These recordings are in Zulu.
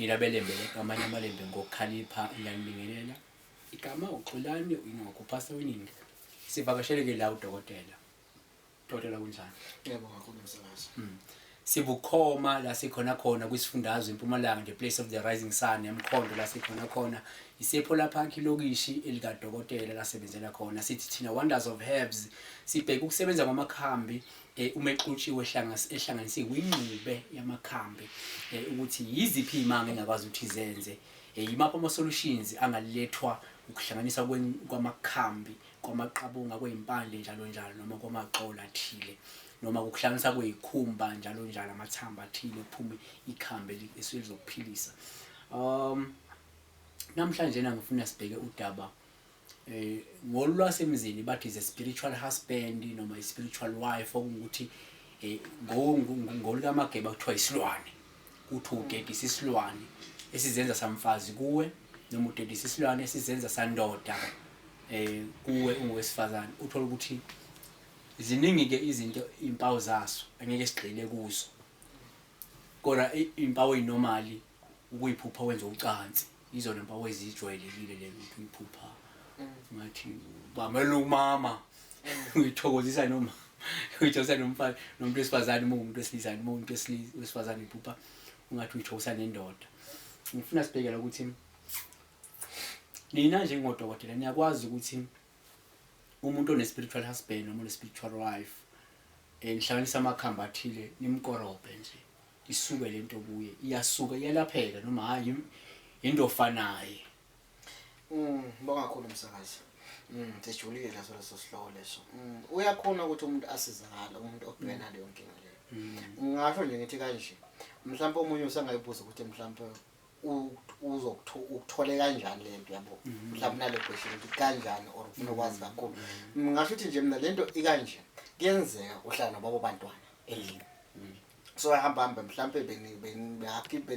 Nina beLembe amanye amaLembe ngokukhalipha ngiyanibingelela. Igama uXolani uyingoku Pastor weningi. Sivakashele-ke la udokotela. Dokotela kunjani? Yebo kakhulu msakazi. Sibukhoma la sikhona khona kwisifundazwe iMpumalanga, the place of the rising sun, eMkhondo la sikhona khona. Isepho Park ilokishi elikadokotela lasebenzela khona. Sithi thina Wonders of Herbs sibheka ukusebenza kwamakhambi uma exutshiwe ehlanganisiwe ingxube yamakhambi ukuthi yiziphi imanga engakwazi ukuthi izenze, yimaphi ama solutions angalethwa ukuhlanganisa kwamakhambi, kwamaqabunga, kwezimpande njalo njalo, noma kwamaxolo athile, noma ukuhlanganisa kwezikhumba njalo njalo, amathambo athile kuphume ikhambi eselizokuphilisa. Namhlanje na ngifuna sibheke udaba ngolwasemzini bathi is a spiritual husband noma i spiritual wife, okungukuthi ngolukaMageba kuthiwa isilwane, kuthi udedisa isilwane esizenza samfazi kuwe noma udedisa isilwane esizenza sandoda kuwe ungowesifazane. Uthola ukuthi ziningi ke izinto, impawu zaso angeke sigxile kuzo, kodwa impawu ezinormali ukuyiphupha wenza ucansi, izona mpawu ezijwayelekile lezo, ukuthi uyiphupha ngathi bamela umama uyithokozisa noma uyithokozisa nomfana nomuntu wesifazane, uma umuntu wesilisa, uma umuntu wesifazane uyiphupha ungathi uyithokozisa nendoda. Ngifuna sibhekela ukuthi nina njengodokotela niyakwazi ukuthi umuntu one-spiritual husband noma one-spiritual wife nihlanganisa amakhambi athile nimkorobhe nje isuke lento kuye, iyasuka, iyalapheka noma hayi, into ofanayo? Bonga kakhulu msakazi. Sijulile leso sihloko leso. Uyakhona ukuthi umuntu asizakale, umuntu obhekana naleyo nkinga leyo. Ngingasho nje ngithi kanje. Mhlawumbe omunye usengayibuza ukuthi mhlawumbe uzokuthole kanjani lento yabo. Mhlawumbe nale question ukuthi kanjani or ufuna ukwazi kakhulu. Ngingasho ukuthi nje mina lento ikanje. Kuyenzeka uhlala nobaba bantwana endlini. So hamba hamba mhlambe beni beyakhipha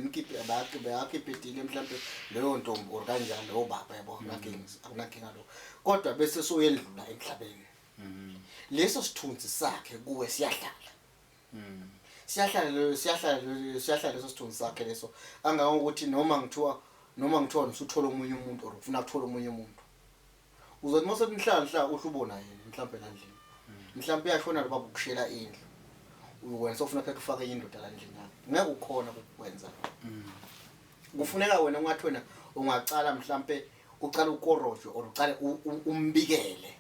idili mhlambe leyo ntombi or kanjani leyo baba yabo, akunankinga, akunankinga lo, kodwa bese soyendlula emhlabeni, leso sithunzi sakhe kuwe siyahlala, siyahlala siyahlala leso sithunzi sakhe leso, angangokuthi noma ngithiwa usuthola omunye umuntu or ufuna ukuthola omunye umuntu, uzothi mase nhlanhla uhle ubona yena mhlambe la ndlini, mhlambe uyashona lo baba ukushela indlu, wena sofuna phela ufake enye indoda la ndlini yakho, ngeke ukhona ukukwenza. Kufuneka wena ungathi wena ungacala mhlambe ucala ukorojwe or ucale umbikele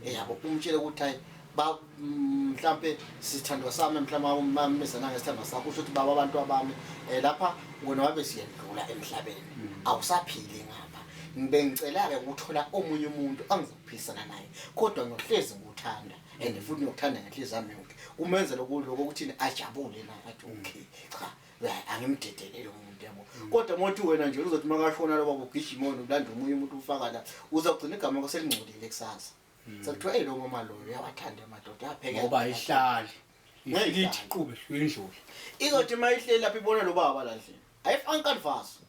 yabo, umtshele ukuthi hayi ba mhlambe sithandwa sami, mhlambe umamizana ngesithandwa sakho, usho ukuthi baba abantu abami lapha wena wabe siyendlula emhlabeni, awusaphili ngapha, ngibe ngicela ke ukuthola omunye umuntu angizophilisana naye, kodwa ngiyohlezi ngikuthanda and futhi ngiyokuthanda ngenhliziyo yami yonke. Umenze lokho lokho ukuthini ajabule naye, athi okay, cha, angimdedele lo muntu yabo. Kodwa mothi wena nje uzothi makashona lo baba ugijima wena ulanda omunye umuntu ufaka la, uzogcina igama lakho selingcolile kusasa, sekuthiwa ey lo mama loyo uyawathanda amadoda, uyapheka. Ngoba ayihlali. Ngeke. Ifike ithi qube indlule. Izothi uma ihleli lapha ibona lo baba la ndlini, ayifaki kanvaso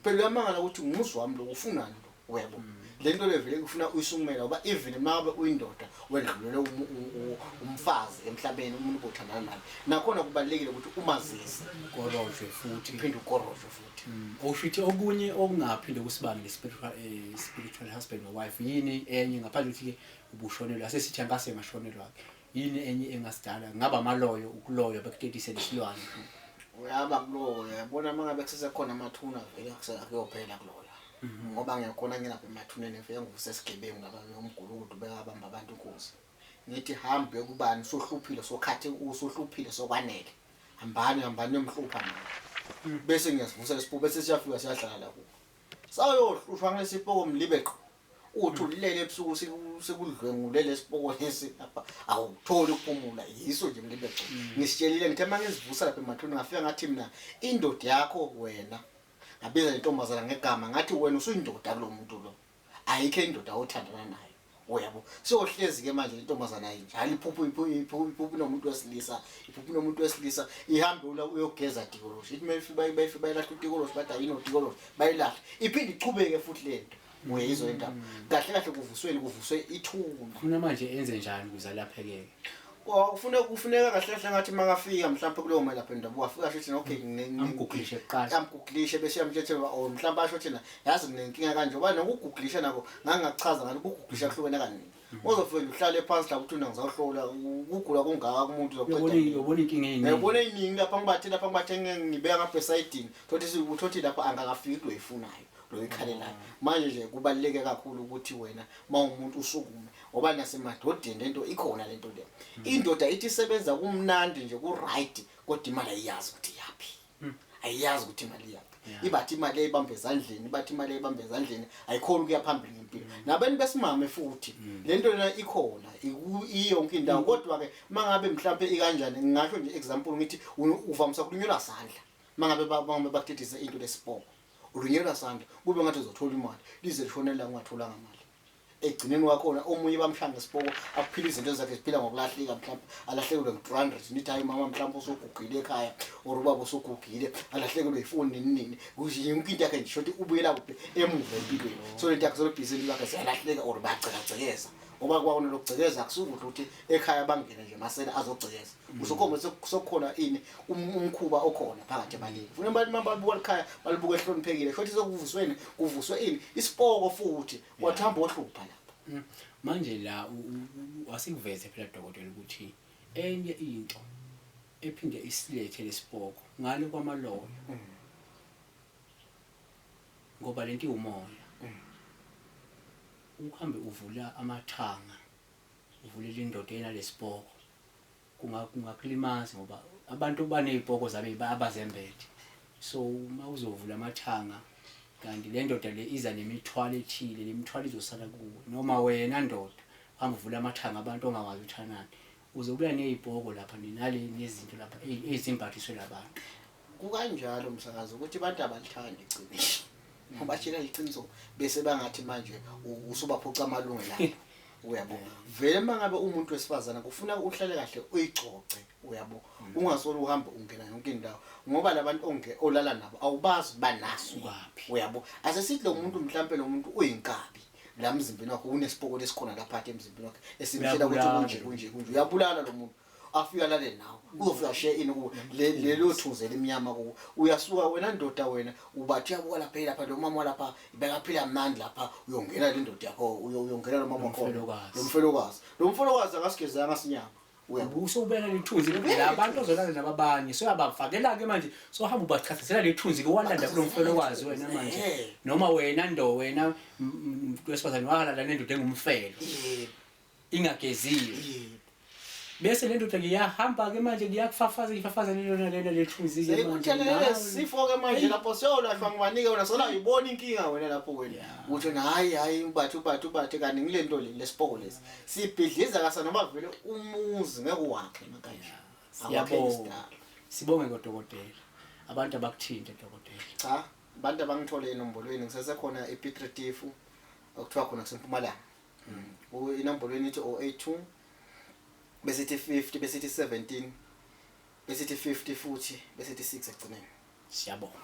phela, uyamangala ukuthi ngumuzi wami lo, ufunani lo webo. Le nto le vele kufuna uyisukumela, ngoba even uma ngabe uyindoda wedlulele umfazi emhlabeni, umuntu obuthandana naye, nakhona kubalulekile ukuthi umazise. Korojwe futhi. Uphinde ukorojwe futhi. Okusho ukuthi okunye okungaphinde kusibangele spiritual husband or wife, yini enye ngaphandle ukuthi-ke ubushonelwe, asesithi angase ngashonelwa-ke, yini enye engasidala? Ngaba amaloyo, ukuloywa bekutetise lesilwane? Uyaba kuloyo, uyabona uma ngabe kusesekhona amathuna vele akuyophela kuloyo, ngoba ngiyakhona ngilapha emathuneni ngifike ngivuse esigebengu lapha umgulukudu bekabamba abantu inkunzi, ngithi hambe kubani usuhluphile, sokhathi usuhluphile, sokwanele, hambani hambani niyomhlupha manje, bese ngiyasivusa lesipoko, bese siyafika siyahlala la kubo, sayohlushwa ngalesipoko mlibe qho, uthi ulele ebusuku sekudlwengule lesipoko lesi lapha, awutholi ukuphumula, yiso nje mlibe qho. Ngisitshelile ngithe uma ngizivusa lapha emathuneni, ngafika ngathi mina indoda yakho wena, ngabiza lentombazana ngegama, ngathi wena usuyindoda kulo muntu lo, ayikho indoda othandana nayo uyabo. Siyohlezi ke manje lentombazana ayinjalo, iphuphu iphuphu nomuntu wesilisa, iphuphu nomuntu wesilisa, ihambe uyogeza tikoloshi, ithi mayifika bayifika bayilahla utikoloshi, bathi ayino tikoloshi, bayilahle, iphinde ichubeke futhi lento, uyayizwa indaba kahle kahle, kuvusweni kuvuswe ithuna. Funa manje enze njani ukuze alaphekeke? Kufuneka kahle kahle ngathi makafika mhlawumbe kulowo melaphi wendabuko afika asho ukuthi okay Amguglishe kuqala. Amguglishe bese uyamtshela or mhlawumbe asho ukuthi yazi nginenkinga kanje, ngoba nokuguglisha nako ngangingakuchaza ngani, ukuguglisha kuhlukene kaningi. Uzofika nje uhlale phansi lapho uthi ngizawuhlola ukugula kungaka kumuntu uzoqeda. Uyobona inkinga eyiningi. Ngiyabona eyiningi lapha ngibathe lapha ngibathe ngibeka ngapha esayidini. Thothi uthothi lapha angakafiki kuloyifunayo loyikhalelayo. Manje nje kubaluleke kakhulu ukuthi wena mawumuntu usukume, ngoba nasemadodeni lento ikhona lento le. Indoda ithi isebenza kumnandi nje ku right, kodwa imali ayiyazi ukuthi iyaphi. Ayiyazi ukuthi imali iyaphi. Ibathi imali ayibambe ezandleni, ibathi imali ayibambe ezandleni, ayikhona ukuya phambili ngempilo. Nabantu besimame futhi lento lena ikhona iyonke indawo, kodwa ke mangabe mhlambe ikanjani ngingasho nje example ngithi uvamisa kulunyelwa sandla mangabe bakuthethise into lesipoko, ulunyelwa sandla kube ngathi uzothola imali, lize lishonela ungatholanga imali. Egcineni wakhona omunye bamshaya ngesipoko akuphila izinto zakhe ziphila ngokulahleka, mhlawumbe alahlekelwe ngu-300, nithi hayi mama mhlawumbe usugugile ekhaya or ubaba usugugile, alahlekelwe ifoni nini nini, kusho yonke into yakhe nje shothi ubuyela kuphi emuva empilweni. So lento yakhe solobhizinisi lakhe siyalahleka or bayagcekagcekeza, ngoba kwakona lokugcekeza akusukuhle ukuthi ekhaya bangene nje masela azogcekeza. Usukhomba sokukhona ini umkhuba okhona phakathi ebaleni, funa babuka ekhaya balibuka ehloniphekile, shothi sokuvusweni kuvuswe ini isipoko futhi wathamba ohlupha lapha. Manje la asikuveze phela dokotela ukuthi enye into ephinde isilethe lesipoko ngale kwamaloyo, ngoba lento iwumoya, ukuhambe uvula amathanga uvulela indoda enalesipoko kungakulimaza, ngoba abantu banezipoko zabe abazembethe. So uma uzovula amathanga kanti le ndoda le iza nemithwalo ethile, le mithwalo izosala kuwe, noma wena ndoda hamba uvula amathanga abantu ongawazi ukuthi anani, uzobuya nezipoko lapha nale nezinto lapha ezimbathiswe labantu. Kukanjalo msakazi ukuthi abantu abalithandi iqiniso, ubatshela iqiniso bese bangathi manje usubaphuca amalungelo abo. Uyabo, vele mangabe umuntu wesifazana kufuna uhlale kahle uyigcoce, uyabo, ungasolo uhambe ungena yonke indawo, ngoba labantu onge olala nabo awubazi banaso kwaphi. Uyabo, asesithi lo muntu mhlambe lo muntu uyinkabi la mzimbeni wakhe, unesipoko lesikhona lapha emzimbeni wakhe esimtshela ukuthi kunje kunje kunje, uyabulala lo muntu afika lale nawe, uzofika share ini kuwe lelo thunzi elimnyama kuwe. Uyasuka wena ndoda, wena ubathi uyabuka lapha lapha lo mama lapha bekaphila mnandi lapha, uyongena le ndoda yakho, uyongena lo mama wakho lo mfelokazi akasigezanga sinyama. Ubuso ubeka lethunzi labantu ozolala nababanye, soyabafakela ke manje, sohamba ubachasisela lethunzi ke walanda kulo mfelokazi wena manje, noma wena ndo wena wesifazane walala nendoda engumfelo ingageziwe, bese le ndoda ngiyahamba ke manje ngiyakufafaza ngifafaza lelona lena lethunzi ke manje sifo ke manje lapho siyolahlwa ngibanike wena sona uyibona inkinga wena lapho wena uthi hayi hayi ubathi ubathi ubathi kanti ngilento le lesipoko lesi sibhidliza kasa noma vele umuzi ngeke uwakhe manje. Siyabonga, sibonge kodokotela, abantu abakuthinte dokotela. Cha, abantu abangithole enombolweni ngisesekhona ePiet Retief okuthiwa khona kusempumalanga. Inombolweni ithi 082 bese ithi 50 bese ithi 17 bese ithi 50 futhi bese ithi 6 ekugcineni. Siyabonga.